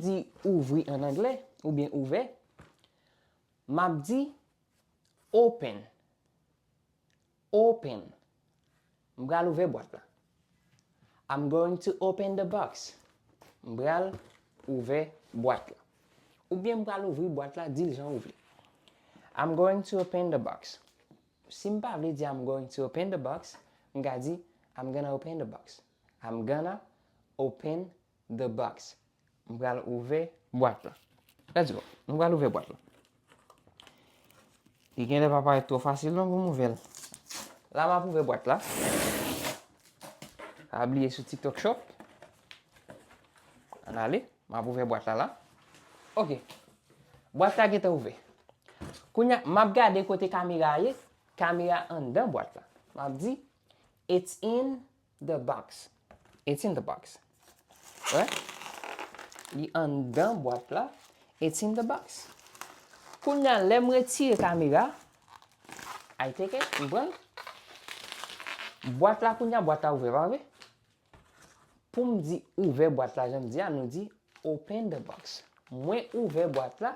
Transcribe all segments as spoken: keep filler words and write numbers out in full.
di ouvri an anglè, oubyen ouvè, m ap di open. Open. M pral ouvè bwat la. I'm going to open the box. M pral ouvè bwat la. Oubyen m pral ouvri bwat la, di l jan ou vle. I'm going to open the box. Si m pa vle di I'm going to open the box, m ka di I'm gonna open the box. I'm gonna open the box. M pral ouvè bwat la. Let's go. M pral ouvè bwat la. Li genlè pa parèt twò fasil non pou m ouvè l. La m ap ouvè bwat la. Pa bliye sou TikTok Shop. Ann ale. M ap ouvè bwat la la. Ok. Bwat la gentan ouvè. Kounye a, m ap gade kote kamera a ye. Kamera anndan bwat la. M ap di, it's in the box. It's in the box. Wè? Li anndan bwat la. It's in the box. Kounye a, lè m retire kamera, I take it, m pran l. Bwat la, kounye a, bwat la ouvè, pa vre? Pou m di ouvè bwat la, jan m di a, nou di open the box. Mwen ouvè bwat la.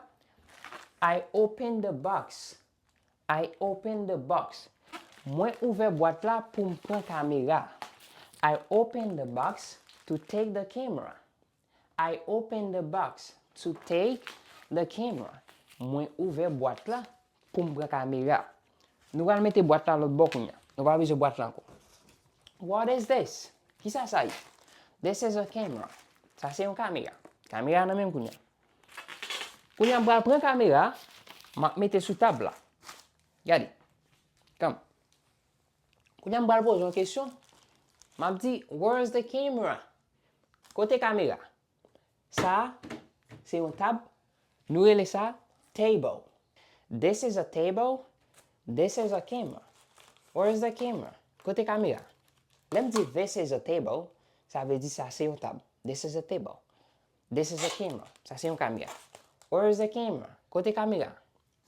I open the box. I open the box. Mwen ouvè bwat la pou m pran kamera. I open the box to take the camera. I open the box to take the camera. Mwen ouvè bwat la pou m pran kamera. Nou pral mete bwat la lòt bò kounye a. Nou pa bezwen bwat la ankò. What is this? Kisa sa ye? This is a camera. Sa se yon kamera. Kamera nan men m kounye a. Kounye a m pral pran kamera, m ap mete sou tab la. Gade. Come. Kounye a m pral poze yon kesyon. M ap di, where's the camera? Kote kamera? Sa a, se yon tab. Nou rele sa table. This is a table. This is a camera. Where is the camera? Kote kamera? Lè m di this is a table, sa vle di sa se yon tab. This is a table. This is a camera. Sa se yon kamera. Where is the camera? Kote kamera?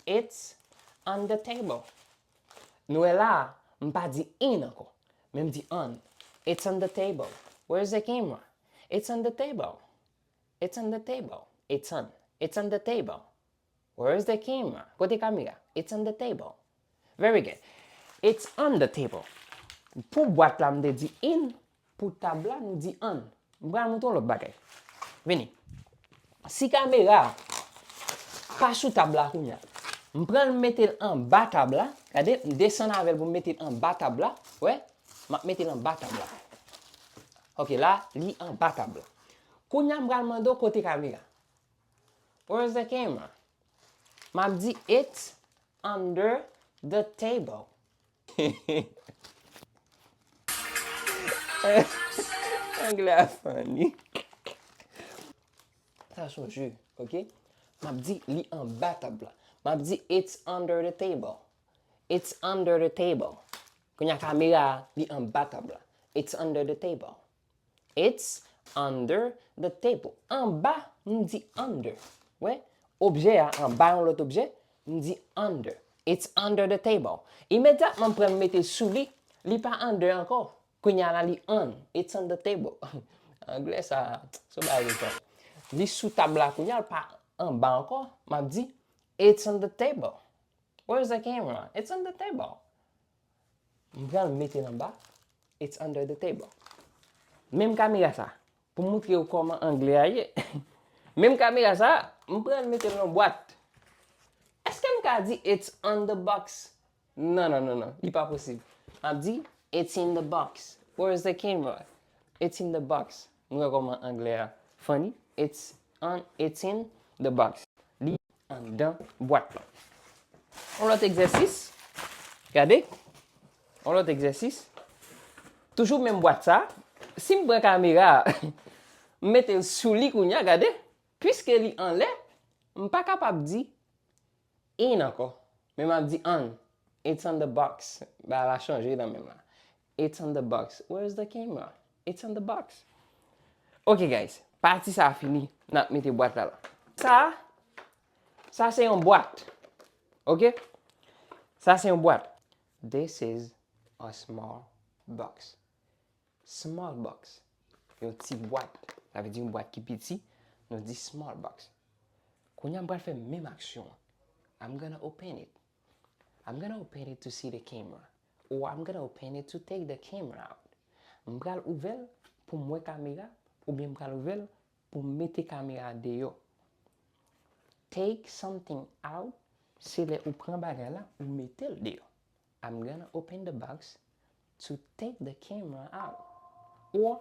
It's on the table. Nou wè la, m pa di in ankò, men m di on. It's on the table. Where's the camera? It's on the table. It's on the table. It's on. It's on the table. Where's the camera? Kote kamera? It's on the table. Very good. It's on the table. Pou bwat la, m te di in. Pou tab la, nou di on. M pral montre w lòt bagay. Vini. Si kamera a pa sou tab la kounye a, m pral mete l anba tab la. Gade, m desann avè l pou m mete l anba tab la. Wè, m ap mete l anba tab la. Ok, la, li anba tab la. Kounye a, m pral mande w kote kamera. Where's the camera? M ap di, it's under the table. Anglè a funny. Sa se yon jeu, ok? M ap di li anba tab la. M ap di, it's under the table. It's under the table. Kounye a kamera a, li anba tab la. It's under the table. It's under the table. Anba, m di under. Wè, objè a anba yon lòt objè, m di under. It's under the table. Imedyatman m pran m mete l sou li, li pa under ankò. Kounye a la li on. It's on the table. Anglè sa, se yon bagay ki fò. Li sou tab la kounye a, l pa anba ankò. M ap di, it's on the table. Where's the camera? It's on the table. M pral mete l anba. It's under the table. Menm kamera sa, pou montre w kòman anglè a ye. Menm kamera sa, m pral mete l nan bwat. Èske m ka di it's on the box? Non, non, non, non. Li pa posib. M ap di, it's in the box. Where's the camera? It's in the box. Nou wè kòman anglè a funny. It's on, it's in the box. Li anndan bwat la. Yon lòt egzèsis. Gade. Yon lòt egzèsis. Toujou menm bwat sa. Si m pran kamera a, m mete l sou li kounye a, gade. Piske li anlè, m pa kapab di in ankò. Men m ap di on. It's on the box. Bagay la chanje nan men m la. It's on the box. Where's the camera? It's on the box. Ok, guys. Pati sa a fini. N ap mete bwat la la. Sa, sa se yon bwat. Ok? Sa se yon bwat. This is a small box. Small box. Yon ti bwat. Sa vle di yon bwat ki piti. Nou di small box. Kounye a m pral fè menm aksyon an. I'm gonna open it. I'm gonna open it to see the camera. Or I'm gonna open it to take the camera out. M pral ouvè l pou m wè kamera, oubyen m pral ouvè l pou m mete kamera a deyò. Take something out, se lè ou pran bagay la, ou mete l deyò. I'm gonna open the box to take the camera out. Or,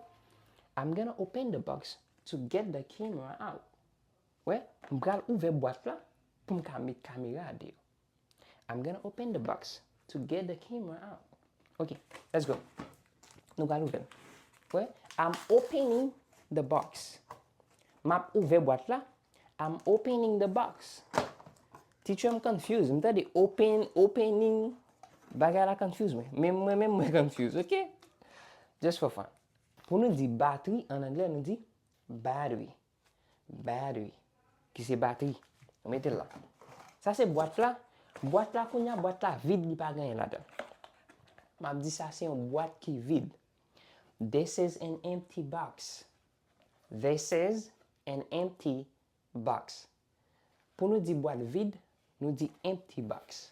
I'm gonna open the box to get the camera out. Wè, m pral ouvè bwat la pou m ka met kamera a deyò. I'm gonna open the box to get the camera out. Ok, let's go. Nou pral ouvè l. Wè, I'm opening the box. M ap ouvè bwat la. I'm opening the box. Teacher, I'm confused. M tande open, opening. Bagay la confuse mwen. Men mwen menm mwen confuse, ok? Just for fun. Pou nou di batri an anglè, nou di battery. Battery. Ki se batri. Nou mete l la. Sa se bwat la. Bwat la kounye a, bwat la vid, li pa gen anyen ladan l. M ap di sa se yon bwat ki vid. This is an empty box. This is an empty box. Pou nou di bwat vid, nou di empty box.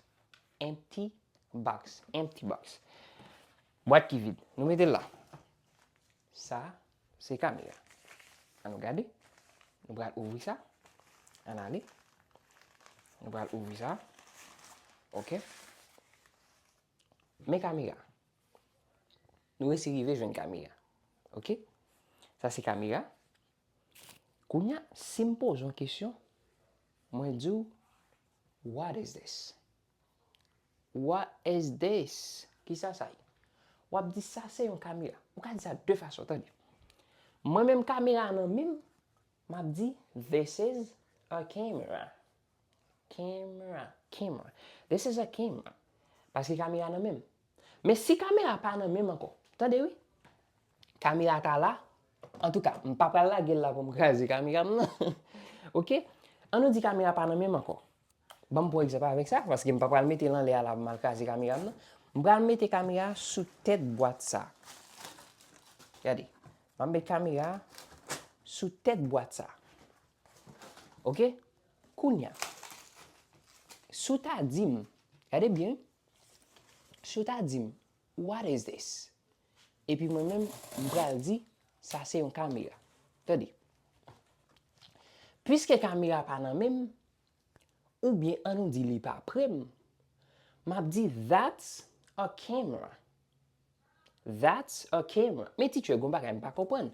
Empty box. Empty box. Bwat ki vid. Nou mete l la. Sa, se kamera. An nou gade. Nou pral ouvri sa. Ann ale. Nou pral ouvri sa. Ok. Men kamera. Nou resi rive jwenn kamera. Ok? Sa se kamera. Kounye a, si m poze w kesyon, mwen di w, "What is this? What is this?" Kisa sa ye? W ap di, "Sa se yon kamera." Ou ka di sa de fason, tande. Mwen menm, kamera a nan men m, m ap di, "This is a camera." Camera, camera. This is a camera. Paske kamera nan men m. Men si kamera pa nan men m ankò, tande wi. Kamera ka la. Antouka, m pa pral lage l la pou m kraze kamera m nan. Ok? An nou di kamera pa nan men m ankò. Ban m pran egzanp avèk sa, paske m pa pral mete l anlè a la pou m al kraze kamera m nan. M pral mete kamera sou tèt bwat sa. Gade. M ap met kamera sou tèt bwat sa. Ok? Kounye a, si w ta di m, gade byen, si w ta di m, "What is this?" Epi mwen menm, m pral di, "Sa se yon kamera." Tande. Piske kamera pa nan men m, oubyen an nou di li pa pre m, m ap di, "That's a camera." That's a camera. Men teacher, gon bagay m pa konprann.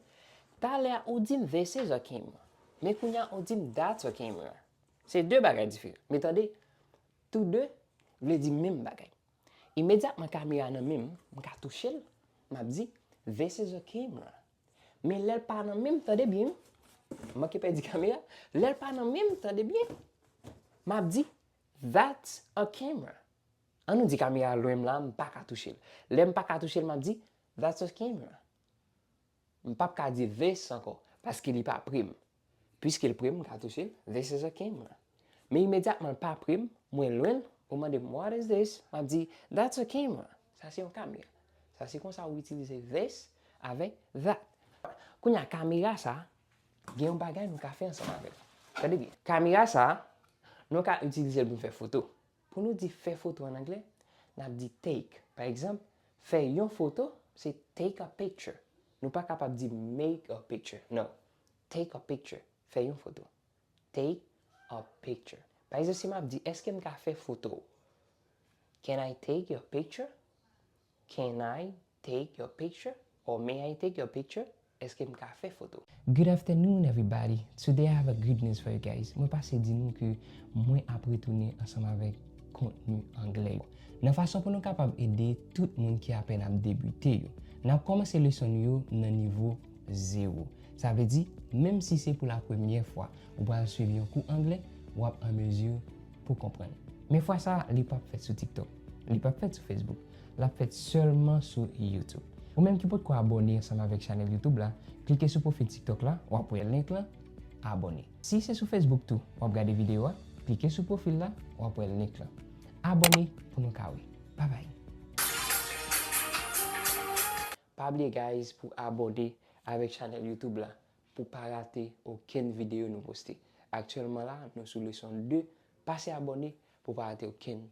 Talè a ou di m, "This is a camera." Men kounye a ou di m, "That's a camera." Se de bagay diferan. Men tande, tou de vle di menm bagay. Imedyatman kamera nan men m, m ka touche l, m ap di, "This is a camera." Men lè l pa nan men m, tande byen, m manke pèdi kamera, lè l pa nan men m, tande byen, m ap di, "That's a camera." An nou di kamera lwen m la, m pa ka touche l. Lè m pa ka touche l, m ap di, "That's a camera." M p ap ka di this ankò, paske li pa pre m. Piske l pre m, m ka touche l, "This is a camera." Men imedyatman l pa pre m, mwen lwen l, ou mande m, "What is this?" M ap di, "That's a camera." Sa se yon kamera. Sa se konsa ou itilize this avèk that. Kounye a, kamera sa, gen yon bagay nou ka fè ansanm avè l. Tande byen. Kamera sa, nou ka itilize l pou n fè foto. Pou nou di fè foto an anglè, n ap di take. Pa egzanp, fè yon foto, se take a picture. Nou pa kapab di make a picture. Non. Take a picture. Fè yon foto. Take a picture. Pa egzanp, si m ap di, èske m ka fè foto w? Can I take your picture? Can I take your picture? Or may I take your picture? Èske m ka fè foto? Good afternoon, everybody. Today I have a good news for you guys. Mwen pase di nou ke mwen ap retounen ansanm avèk kontni anglè yo. Nan fason pou nou kapab ede tout moun ki apèn ap debite yo. N ap kòmanse leson nou yo nan nivo zewo. Sa vle di, menm si se pou la premyè fwa ou pral swiv yon kou anglè, w ap an mezi pou konprann. Men fwa sa a, li p ap fèt sou TikTok. Li p ap fèt sou Facebook. L ap fèt sèlman sou YouTube. Ou menm ki potko abòne ansanm avèk chanèl YouTube la, klike sou pwofil TikTok la, w ap wè link lan, abòne. Si se sou Facebook tou, w ap gade videyo a, klike sou pwofil la, w ap wè link lan. Abòne pou nou ka wè. Babay! Pa bliye, guys, pou abòne avèk chanèl YouTube la. pou pa rate okenn videyo nou poste. Aktyèlman la, nou sou leson de, pase abòne pou pa rate okenn